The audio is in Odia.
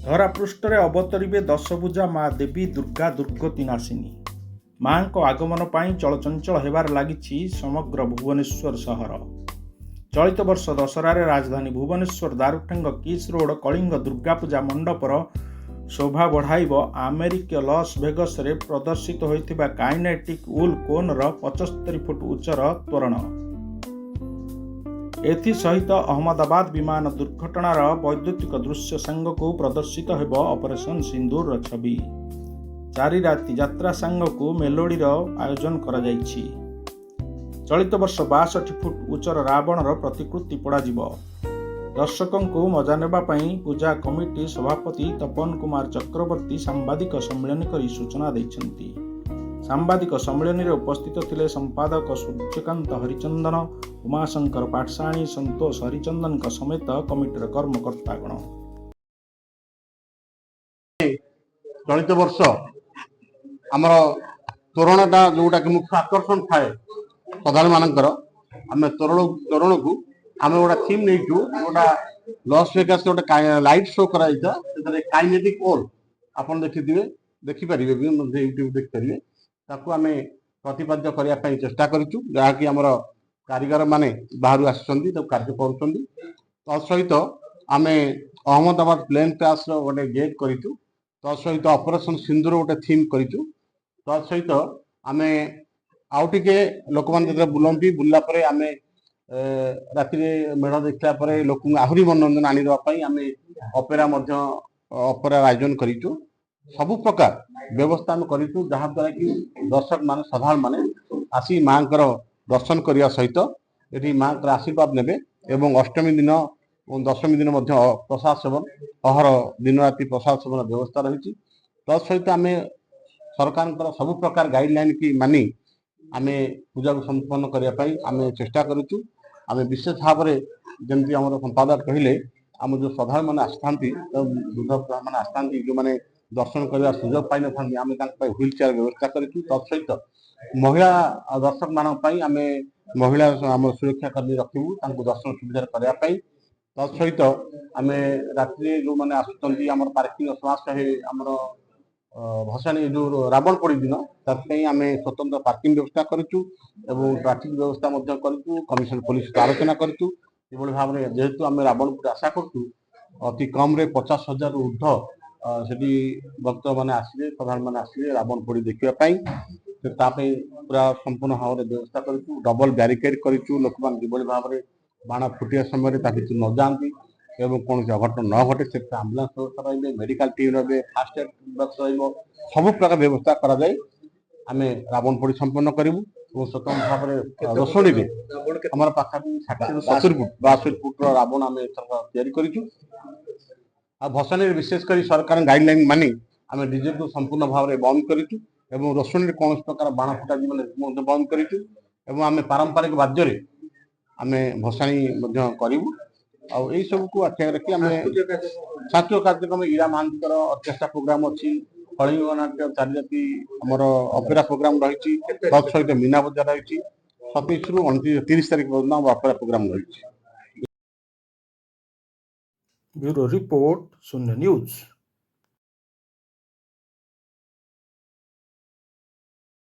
ଧରାପୃଷ୍ଠରେ ଅବତରିବେ ଦଶଭୁଜା ମା ଦେବୀ ଦୁର୍ଗା ଦୁର୍ଗତି ନାଶିନୀ। ମାଙ୍କ ଆଗମନ ପାଇଁ ଚଳଚଞ୍ଚଳ ହେବାରେ ଲାଗିଛି ସମଗ୍ର ଭୁବନେଶ୍ୱର ସହର। ଚଳିତ ବର୍ଷ ଦଶହରାରେ ରାଜଧାନୀ ଭୁବନେଶ୍ୱର ଦାରୁଠେଙ୍ଗ କିସ୍ ରୋଡ୍ କଳିଙ୍ଗ ଦୁର୍ଗାପୂଜା ମଣ୍ଡପର ଶୋଭା ବଢ଼ାଇବ ଆମେରିକୀୟ ଲସ୍ ଭେଗସରେ ପ୍ରଦର୍ଶିତ ହୋଇଥିବା କାଇନେଟିକ୍ ଉଲ୍ କୋନ୍ର 75 ଫୁଟ ଉଚ୍ଚର ତୋରଣ। ଏଥିସହିତ ଅହମ୍ମଦାବାଦ ବିମାନ ଦୁର୍ଘଟଣାର ବୈଦ୍ୟୁତିକ ଦୃଶ୍ୟ ସାଙ୍ଗକୁ ପ୍ରଦର୍ଶିତ ହେବ ଅପରେସନ୍ ସିନ୍ଦୁରର ଛବି। 4 ରାତି ଯାତ୍ରା ସାଙ୍ଗକୁ ମେଲୋଡ଼ିର ଆୟୋଜନ କରାଯାଇଛି। ଚଳିତ ବର୍ଷ 62 ଫୁଟ ଉଚ୍ଚର ରାବଣର ପ୍ରତିକୃତି ପୋଡ଼ାଯିବ। ଦର୍ଶକଙ୍କୁ ମଜା ନେବା ପାଇଁ ପୂଜା କମିଟି ସଭାପତି ତପନ କୁମାର ଚକ୍ରବର୍ତ୍ତୀ ସାମ୍ବାଦିକ ସମ୍ମିଳନୀ କରି ସୂଚନା ଦେଇଛନ୍ତି। ସାମ୍ବାଦିକ ସମ୍ମିଳନୀରେ ଉପସ୍ଥିତ ଥିଲେ ସମ୍ପାଦକ ସୂର୍ଯ୍ୟକାନ୍ତ ହରିଚନ୍ଦନ, ଉମାଶଙ୍କର ପାଟଶାଣୀ, ସନ୍ତୋଷ ହରିଚନ୍ଦନଙ୍କ ସମେତ କମିଟିର କର୍ମକର୍ତ୍ତାଗଣ। ଚଳିତ ବର୍ଷ ଆମର ତୋରଣଟା, ଯୋଉଟାକି ମୁଖ୍ୟ ଆକର୍ଷଣ ଥାଏ ଶ୍ରଦ୍ଧାଳୁମାନଙ୍କର, ଆମେ ତୋରଣକୁ ଆମେ ଗୋଟେ ଥିମ୍ ନେଇଛୁ। ଯୋଉଟା ଲସ୍ ଭେଗାସ ଗୋଟେ ଲାଇଟ୍ ଶୋ କରାଯାଇଥିଲା, ସେଥିରେ କାଇନେଟିକ୍ ଓଲ୍ ଆପଣ ଦେଖିଥିବେ, ଦେଖିପାରିବେ ବି ମଧ୍ୟ, ୟୁଟ୍ୟୁବ ଦେଖିପାରିବେ। ତାକୁ ଆମେ ପ୍ରତିପାଦ୍ୟ କରିବା ପାଇଁ ଚେଷ୍ଟା କରିଛୁ, ଯାହାକି ଆମର କାରିଗର ମାନେ ବାହାରୁ ଆସିଛନ୍ତି, ତାକୁ କାର୍ଯ୍ୟ କରୁଛନ୍ତି। ତା ସହିତ ଆମେ ଅହମ୍ମଦାବାଦ ପ୍ଲେନ୍ କ୍ରାସ୍ର ଗୋଟେ ଗେଟ୍ କରିଛୁ। ତା ସହିତ ଅପରେସନ ସିନ୍ଦୁର ଗୋଟେ ଥିମ୍ କରିଛୁ। ତା ସହିତ ଆମେ ଆଉ ଟିକେ ଲୋକମାନେ ଯେତେବେଳେ ବୁଲନ୍ତି, ବୁଲିଲା ପରେ ଆମେ ରାତିରେ ମେଢ଼ ଦେଖିଲା ପରେ ଲୋକଙ୍କୁ ଆହୁରି ମନୋରଞ୍ଜନ ଆଣିଦେବା ପାଇଁ ଆମେ ଅପେରା ମଧ୍ୟ, ଅପେରା ଆୟୋଜନ କରିଛୁ। ସବୁ ପ୍ରକାର ବ୍ୟବସ୍ଥା ଆମେ କରିଛୁ, ଯାହାଦ୍ୱାରା କି ଦର୍ଶକ ମାନେ, ଶ୍ରଦ୍ଧାଳୁ ମାନେ ଆସି ମାଙ୍କର ଦର୍ଶନ କରିବା ସହିତ ଏଠି ମାଙ୍କର ଆଶୀର୍ବାଦ ନେବେ ଏବଂ ଅଷ୍ଟମୀ ଦିନ ଏବଂ ଦଶମୀ ଦିନ ମଧ୍ୟ ପ୍ରସାଦ ସେବନ, ଅହରହ ଦିନ ରାତି ପ୍ରସାଦ ସେବନ ବ୍ୟବସ୍ଥା ରହିଛି। ତା ସହିତ ଆମେ ସରକାରଙ୍କର ସବୁ ପ୍ରକାର ଗାଇଡଲାଇନ କି ମାନି ଆମେ ପୂଜାକୁ ସମ୍ପନ୍ନ କରିବା ପାଇଁ ଆମେ ଚେଷ୍ଟା କରୁଛୁ। ଆମେ ବିଶେଷ ଭାବରେ, ଯେମିତି ଆମର ସମ୍ପାଦକ କହିଲେ, ଆମ ଯୋଉ ଶ୍ରଦ୍ଧାଳୁମାନେ ଆସିଥାନ୍ତି, ବୃଦ୍ଧ ମାନେ ଆସିଥାନ୍ତି, ଯୋଉମାନେ ଦର୍ଶନ କରିବା ସୁଯୋଗ ପାଇନଥାନ୍ତି, ଆମେ ତାଙ୍କ ପାଇଁ ହ୍ୱିଲ୍ ଚେୟାର ବ୍ୟବସ୍ଥା କରିଛୁ। ତା ସହିତ ମହିଳା ଦର୍ଶକ ମାନଙ୍କ ପାଇଁ ଆମେ ମହିଳା ଆମର ସୁରକ୍ଷା କର୍ମୀ ରଖିବୁ, ତାଙ୍କୁ ଦର୍ଶନ ସୁବିଧାରେ କରିବା ପାଇଁ। ତା ସହିତ ଆମେ ରାତିରେ ଯୋଉମାନେ ଆସୁଛନ୍ତି, ଆମର ପାର୍କିଂ ସମାଜ ଆମର ଭସାଣି, ଯୋଉ ରାବଣ ପୋଡ଼ି ଦିନ, ତା ପାଇଁ ଆମେ ସ୍ୱତନ୍ତ୍ର ପାର୍କିଂ ବ୍ୟବସ୍ଥା କରିଛୁ ଏବଂ ଟ୍ରାଫିକ ବ୍ୟବସ୍ଥା ମଧ୍ୟ କରିଛୁ। କମିଶନ ପୋଲିସ ସହିତ ଆଲୋଚନା କରିଛୁ। କିଭଳି ଭାବରେ, ଯେହେତୁ ଆମେ ରାବଣ ପୋଡ଼ି ଆଶା କରୁଛୁ ଅତି କମରେ 50,000ରୁ ଉର୍ଦ୍ଧ୍ୱ ସେଠି ଭକ୍ତମାନେ ଆସିବେ, ଶ୍ରଦ୍ଧାଳୁମାନେ ଆସିବେ ରାବଣ ପୋଡ଼ି ଦେଖିବା ପାଇଁ, ତା ପାଇଁ ପୁରା ସମ୍ପୂର୍ଣ୍ଣ ଭାବରେ ବ୍ୟବସ୍ଥା କରିଛୁ। ଡବଲ ବ୍ୟାରିକେଡ୍ କରିଛୁ, ଲୋକମାନେ ଯେଭଳି ଭାବରେ ବାଣ ଫୁଟିବା ସମୟରେ ତା ଭିତରୁ ନ ଯାଆନ୍ତି ଏବଂ କୌଣସି ଅଘଟଣ ନ ଘଟେ। ସେଥିରେ ଆମ୍ବୁଲାନ୍ସ ବ୍ୟବସ୍ଥା ରହିବେ, ମେଡିକାଲ ଟିମ୍ ରହିବେ, ଫାଷ୍ଟ ଏଡ୍ ବକ୍ସ ରହିବ। ସବୁ ପ୍ରକାର ବ୍ୟବସ୍ଥା କରାଯାଇ ଆମେ ରାବଣ ପୋଡ଼ି ସମ୍ପନ୍ନ କରିବୁ ଏବଂ ସ୍ୱତନ୍ତ୍ର ଭାବରେ ରୋଷଣୀରେ ଆମର ପାଖାପାଖି 60ରୁ 70 ଫୁଟ, 62 ଫୁଟର ରାବଣ ଆମେ ଏଥରକ ତିଆରି କରିଛୁ। ଆଉ ଭସାଣୀରେ ବିଶେଷ କରି ସରକାରଙ୍କ ଗାଇଡଲାଇନ ମାନି ଆମେ ଡିଜେକୁ ସମ୍ପୂର୍ଣ୍ଣ ଭାବରେ ବନ୍ଦ କରିଛୁ ଏବଂ ରୋଷଣୀରେ କୌଣସି ପ୍ରକାର ବାଣ ଫୁଟା ଯିବ ମଧ୍ୟ ବନ୍ଦ କରିଛୁ ଏବଂ ଆମେ ପାରମ୍ପରିକ ବାଦ୍ୟରେ ଆମେ ଭସାଣି ମଧ୍ୟ କରିବୁ। ଆଉ ଏଇ ସବୁକୁ ଆଖି ଆଗରେ ରଖି ଆମେ ସାଂସ୍କୃତିକ କାର୍ଯ୍ୟକ୍ରମ, ଇରା ମହାନ୍ତିଙ୍କର ଅର୍କେଷ୍ଟ୍ରା ପ୍ରୋଗ୍ରାମ ଅଛି, କଳିଙ୍ଗ ନାଟ୍ୟ 4 ରାତି ଆମର ଅପେରା ପ୍ରୋଗ୍ରାମ ରହିଛି। ତତ୍ ସହିତ ମୀନା ବଜାର ରହିଛି। 27ରୁ 29, 30 ତାରିଖ ପର୍ଯ୍ୟନ୍ତ ଆମର ଅପେରା ପ୍ରୋଗ୍ରାମ ରହିଛି। ବ୍ୟୁରୋ ରିପୋର୍ଟ, ଶୂନ୍ୟ ନ୍ୟୁଜ୍।